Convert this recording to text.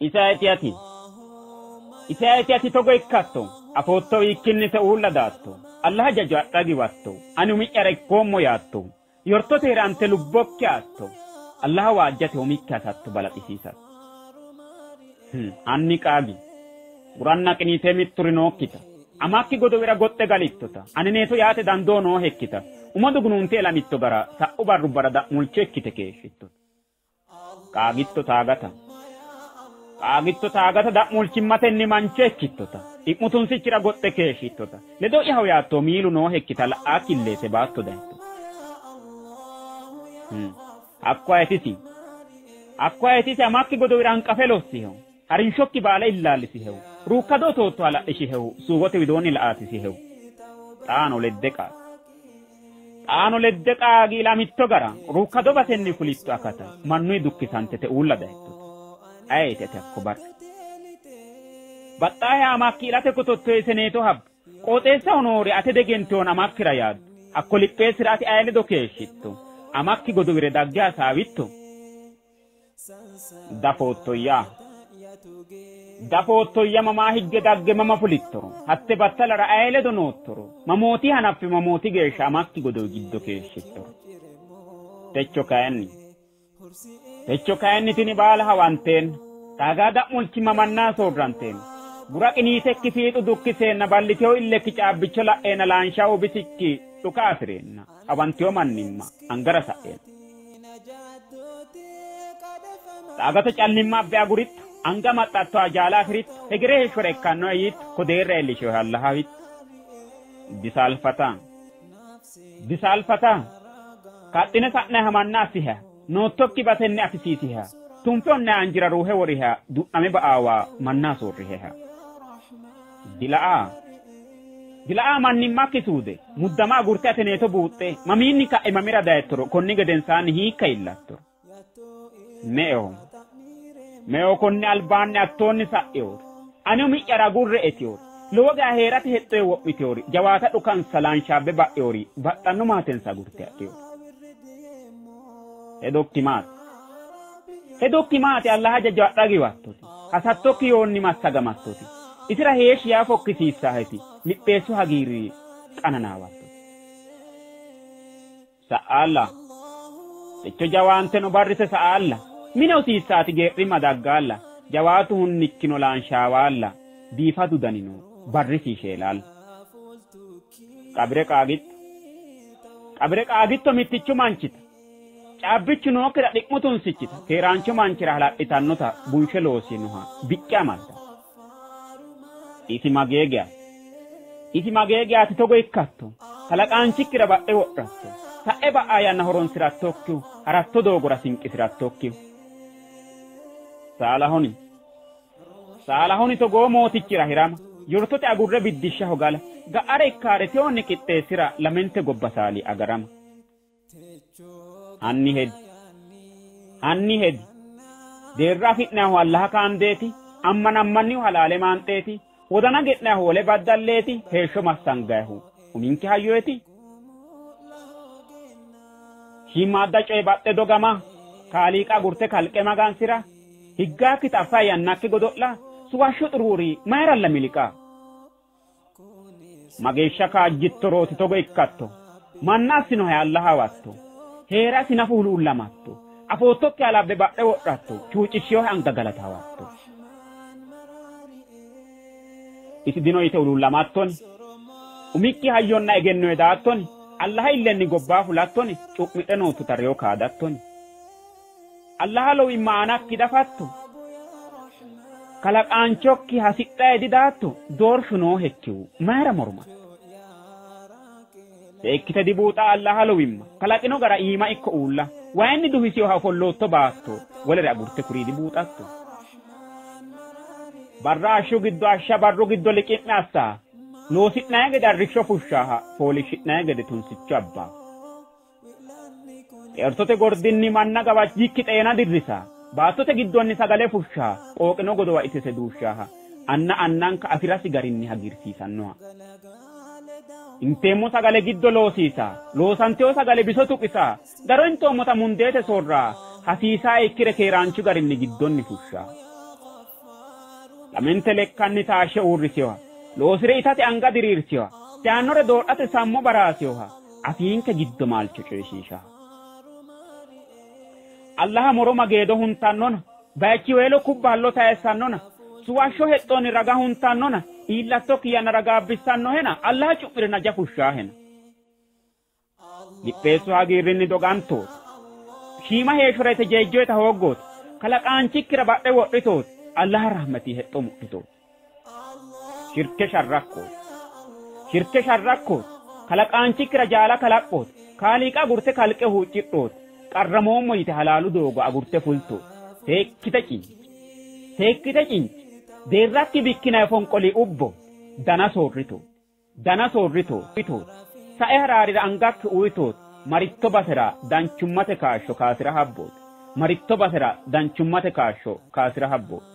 Ise ayeti ati? Ise ayeti ati togo ikkatto? Afoottowiikkinni uulla daatto. Allah hajajo adha giwatto. Ani umi'yara ikkoommo yaatto. Yortote hirante lubbokki aatto. Allaha waajjate umikki hasatto balaxisiisatto. Hanni qaagi. Guranna qiniitee mitturi nookkita. Amakki godowira goxxe galittota. Aneneeto yaate dandoo noohekkita. Umo dugunuunte elamitto gara sa'u barrubbara da'mulcho ikkite keeshshittota. Qaagitto taagata. Qaagitto taagata da'mulchimmatenni mancho ikkittota. Dhi'mu tunsichira goxxe keeshshittota. Ledo'yaho yaatto miilu noohekkita la'aakki illeete baatto dayitto. Hakko ayetisi. Hakko ayetisi amakki godowira hanqafe lossihehu. Harinshokki baala illaallisihehu. Ruukkado tootto hala'lishihehu. Suugote widoonni la'aatisihehu. Xaano ledde qaagi. Xaano ledde qaagi ilamitto gara ruukkado basenni fulitto akata mannuyi dukkisantete uulla dayittota. Ayeti ati hakko barra. Baxxaahe amakki ilate kototto iseneeto habbu. Qooxeessaho noori ate degenteyoon amakkira yaaddu. Hakko lipheessira ati aye ledo keeshshitto. Amakki godowire dagge hasaawitto. Dafoottoyya. Dafoottoyya mamaa higge dagge mama fulittoro. Hatte battalara aye ledo noottoro. Mamooti hanaffe mamooti geeshsha amakki godowi giddo keeshshittoro. Techo kayinni. Techo kayinni tini baala hawanteen. Taagaa da'mulchimma mannaa soorranteen. Gura qiniitekki fiixu dukkiseenna balliteyo illekki caabbicho la'eena laanshaa'u bisikki dhuka afi'reenna hawantiyo mannimma angara sa'eenna. Xaagate callimma abbe aguritto anga maxxatto ajaala afiritto hegere heeshshora ikkannoe yiitto kodeerra eellisheho Allahawitto. Disaalfata. Disaalfata. Kaxxine sa'nayiha manna assiha noottokki basenni afisiisiha tunfe onne anjira ruuhe woriha du'name ba'aawa manna soorriheha. Dila'aa. Dila'aa mannimmakki suude muddama agurte ateneeto buuxxe mamiinni ka'e mamira dayittoro konni gedensaanni hiikka illattoro. Me'eho. Me'eho konni albaanni attoonni sa'eori. Ani umi'yara agurre etiori. Lowo geya hee'rate hexxoye wo'miteori. Jawaata dhukansa laanshaabbe ba'eori. Baxxanno maatensa agurte hadheori. Hedokki maati? Hedokki maati Allah hajajo adha giwattoti. Hasattokki yoonni massagamattoti. Isira heeshshi yaa fokkisiissaheti. Lipheessu hagiirri qananaawattoti. Sa'aalla. Techo jawaanteno barrise sa'aalla. Mine hosiissaati gee'rimma daggaalla. Jawaatu hunnikkino laanshaawaalla. Biifadu danino barrisi sheelaalla. Qabire qaagitto. Qabire qaagitto mittichu manchita. Caabbichu nookkita dhi'mu tunsichita. Keeraanchu manchira hala'litannota bunshe loosinoha biqqe amadda. Isi magee geya. Isi magee geyaati togo ikkatto. Kalaqaanchikkira badhe wodhatto. Sa'e ba'aa yanna horonsi'rattokkihu haratto doogora sinqisi'rattokkihu. Saalahoni. Saalahoni togoo mootichira hirama. Yortote agurre biddishshaho gala. Ga'are ikkaare teyoonni qixxeessira lamente gobba saali agarama. Hanni hedi. Hanni hedi. Deerra afi'nahu Allaha kaandeeti. Ammanammannihu halaale maanxeeti. Wodana ge'nahu wole baddalleeti. Heeshsho massangayihu uminke hayyoeti. Shiimmaadda coye baxxe dogama. Kaaliiqa agurte kalqe magansira. Higgaakki xaffa yannakki godo'la. Suwashshu xuruuri mayiralla miliqa. Mageeshsha kaajjittorooti togo ikkatto. Manna assinohe Allaha hawatto. Hee'rasi nafu huluullamatto. Afoottokki alabbe badhe wodhatto. Chuucishshiyohe anga galata hawatto. Isi dino yite huluullamattoni. Umikki hayyonna egennoe daattoni. Allaha illenni gobbaa fulattoni. Cu'midhe noottota reyo kaadattoni. Allaha lowimma aanakki dafatto. Kalaqaanchokki hasidhaye didaatto. Doorshu noohekkihu mayira mormatto? Seekkite dibuuxa Allaha lowimma. Kalaqino gara iima ikko uulla. Wayinni duhisiyoha ofollootto baatto. Wolere agurte kurii dibuuxatto. Barra hashshu giddo hashsha barru giddo liqi'me assaa. Loosi'nayi gede arrishsho fushshaaha. Fooliishshi'nayi gede tunsicho abbaa. Xeertote gordinni manna gawajjikki xeena dirrisaa. Baattote giddonni sagale fushshaa. Qooqino godowa itise duushshaaha. Anna annanka afirasi garinni hagiirsiisannoha. Inteemmo sagale giddo loosiisaa. Loosanteyo sagale biso tuqisaa. Garo intoommota mundeete soorraa. Hasiisaa ikkire keeraanchu garinni giddonni fushshaa. Lamente lekkanni taashshe uurrisiyoha, loosire itate anga diriirsiyoha, daannore doodhate sammo baraasiyoha, afiinke giddo maalcho coyishiishaha. Allaha moroma geedo huntannona, bayichiweelo kubba hallo tayissannona, suwashsho hexxoonni raga huntannona, iillattokki yanna ragaabbissannohena, Allaha cu'mirina ja fushshaahena. Lipheessu hagiirrinni dogantooti. Shiima heeshshora yite jeejjoyita hooggooti. Kalaqaanchikkira badhe wodhitooti. Allaha rahmatii hexxo mudhitooti. Shirke sharrakkooti. Shirke sharrakkooti. Kalaqaanchikkira jaala kalaqqooti. Kaaliiqa agurte kalqe huuccidhooti. Qarramoommo yite halaalu doogo agurte fultooti. Seekkite cinci. Seekkite cinci. Deerrakki bikkinayi fonqolii ubbo. Dana soorritooti. Dana soorritooti. Sae haraarira angakki uyitooti. Maritto basera danchummate kaashsho kaasira habbooti. Maritto basera danchummate kaashsho kaasira habbooti.